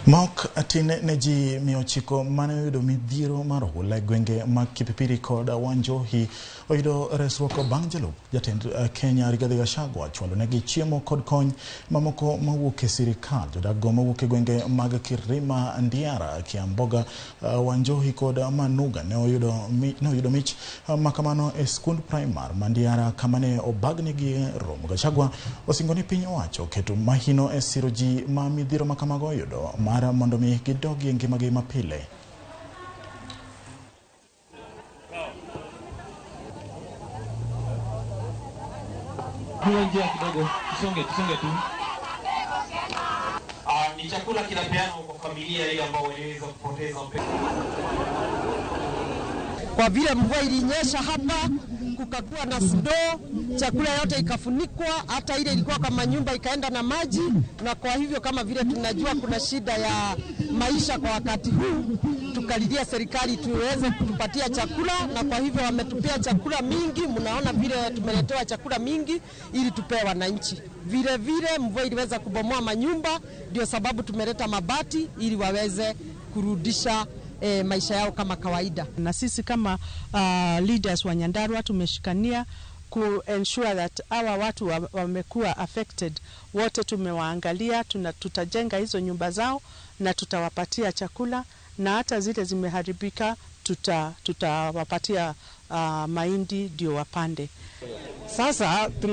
Mok tin ne ji 900 mane oyudo midhiero mar ohula e gwenge mag Kipipiri kod Wanjohi oyudo resruok bang' jalup jatend Kenya Rigathi Gachagua chwalo negi chiemo kod kony mamoko mawuok e sirikal. Jodak go mawuok e gwenge mag Kirima, Ndiara, Kiamboga, Wanjohi kod Manuga ne oyudo mich makamano e skund primar ma Ndiara kama ne obagnigi romo. Gachagua osingo ni piny owacho keto mahino e siro ji ma midhiero makamago oyudo mar mondo mi gidogi e ngimagi mapile. Njia kidogo, tusonge tu. Ni chakula kinapeanwa kwa familia ile ambao waliweza kupoteza mpendwa. Kwa vile mvua ilinyesha hapa, kukakuwa na snow, chakula yote ikafunikwa, hata ile ilikuwa kama nyumba ikaenda na maji. Na kwa hivyo kama vile tunajua kuna shida ya maisha kwa wakati huu, tukalilia serikali tuweze kutupatia chakula, na kwa hivyo wametupea chakula mingi. Mnaona vile tumeletewa chakula mingi ili tupewe wananchi. Vile vile mvua iliweza kubomoa manyumba, ndio sababu tumeleta mabati ili waweze kurudisha maisha yao kama kawaida. Na sisi kama leaders wa Nyandarua tumeshikania ku ensure that hawa watu wamekuwa affected wote tumewaangalia, tutajenga hizo nyumba zao na tutawapatia chakula, na hata zile zimeharibika tutawapatia mahindi ndio wapande. Sasa